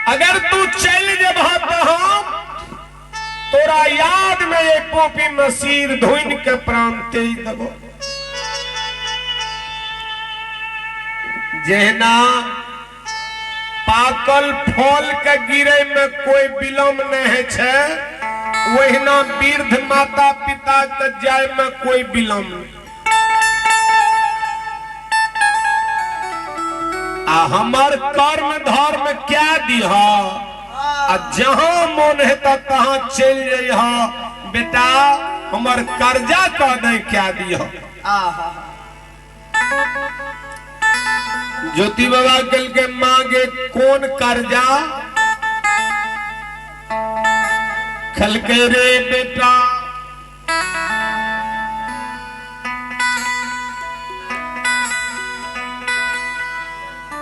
अगर तू चल जेबह तऽ हम तोरा याद में एक कॉपी में सिर धोइन के प्राण तेज देबो। जहिना पाकल फल के गिरे में कोई विलम्ब नहीं है छे, वहिना वृद्ध माता पिता के जाय में कोई विलम्ब नहीं। आ हमर कर्म धर्म क्या दिह, आ जहां मन हेता तहां चल जइह। बेटा हमर कर्जा कह दे क्या दिह। ज्योति बाबा कल के मांगे कौन कर्जा, खलके रे बेटा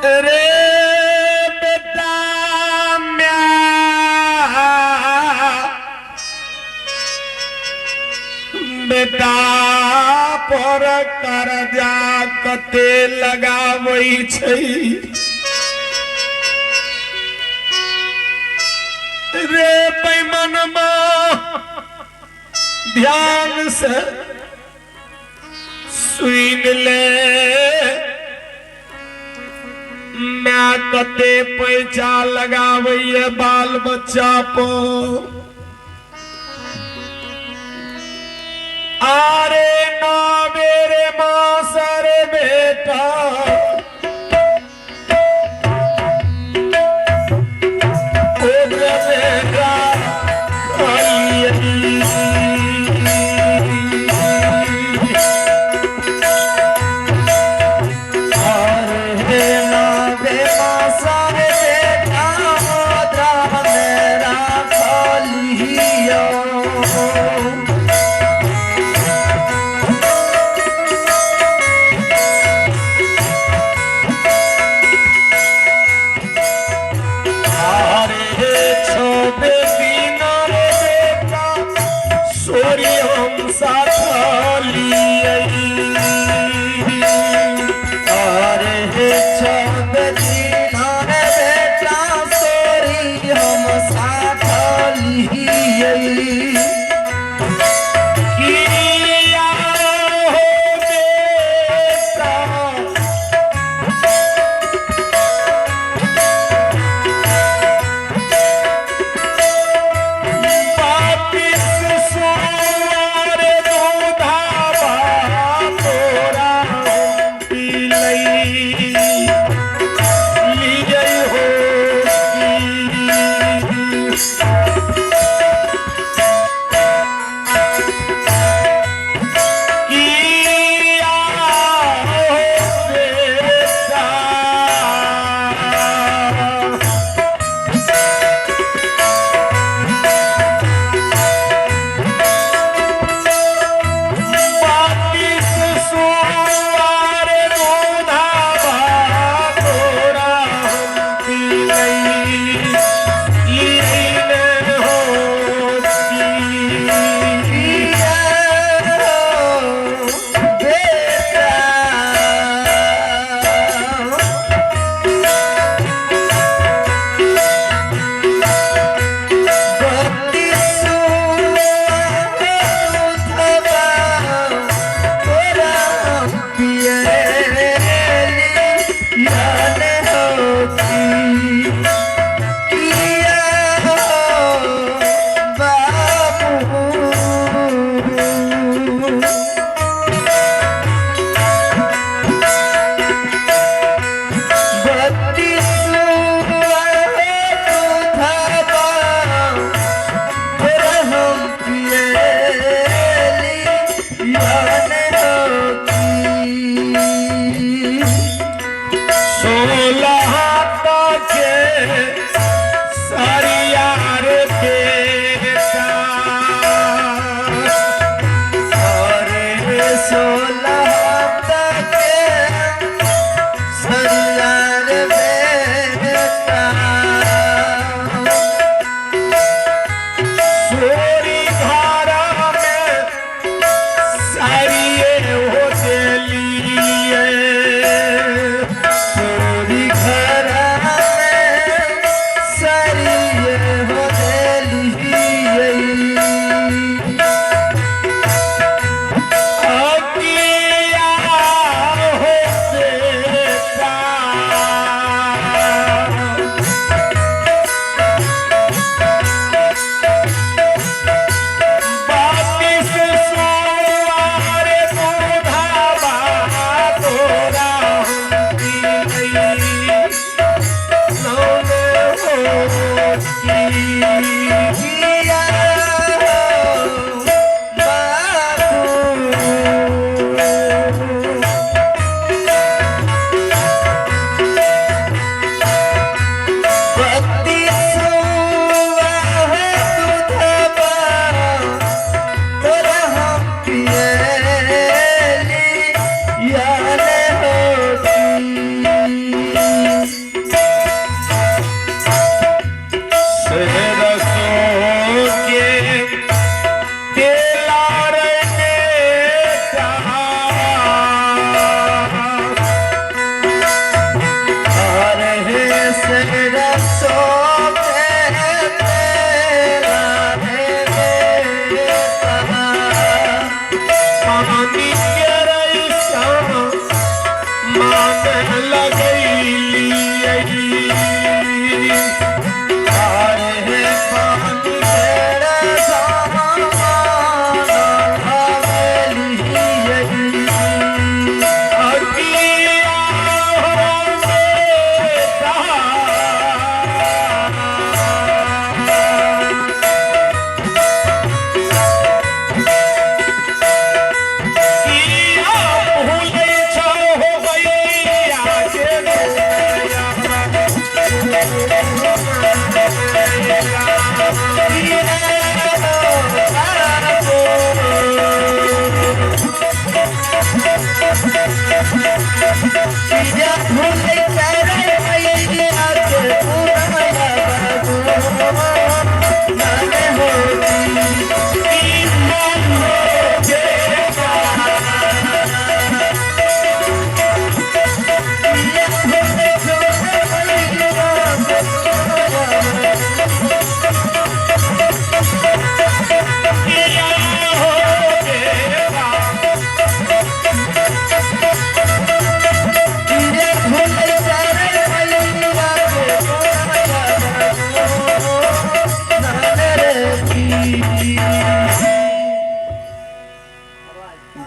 रे बेटा म्या बेटा पर कर्जा कते लगाबै छै रे पैमनमा, ध्यान से सुन ले। मैं कते पैसा लगाबैये बाल बच्चा पर, आरे ना मेरे मासर बेटा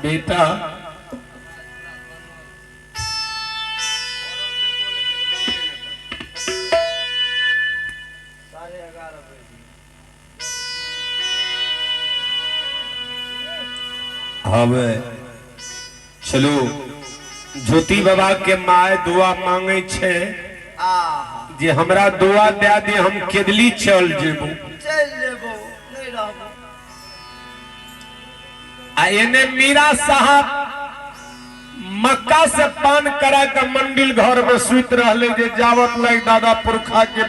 बेटा हवे चलो ज्योति बाबा के my दुआ मांगे छे जे हमरा दुआ दे दे हम केदली चल जेबो चल जेबो नहीं रहबो। आ एने मीरा साहब मक्का से पान करा के मंडिल घर में सुत रहले जे जावत लग दादा पुरखा के।